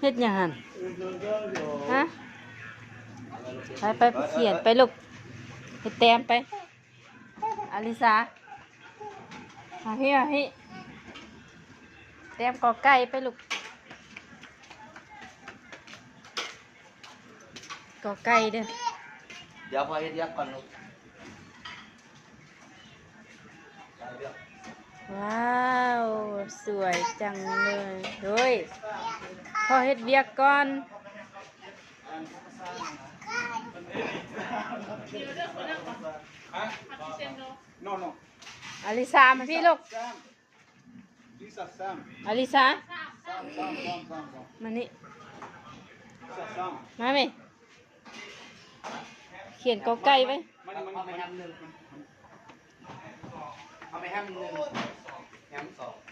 ເຮັດຫຍັງຫັ້ນ? ຮະ? ໄປ ໄປ ໄປຂຽນໄປລູກ ເຮັດແຕ້ມໄປ. ອາລິສາ ມາພີ້ ມາພີ້ ແຕ້ມ ກ ໄກ່ ໄປລູກ ກ ໄກ່ ເດີ້. ດຽວພໍ່ເຮັດວຽກກ່ອນລູກ. ວ້າວ ສວຍຈັງເລີຍ. ໂອ້ຍ ພໍ່ເຮັດວຽກກ່ອນ. ອາລິສາ ມາພີ້ລູກ. ອາລິສາ ມານີ້ ມາແມ່ ຂຽນ ກ ໄກ່ ໄວ້. ເອົາໄປແຮມໜຶ່ງ ເອົາໄປແຮມໜຶ່ງ ແຮມສອງ.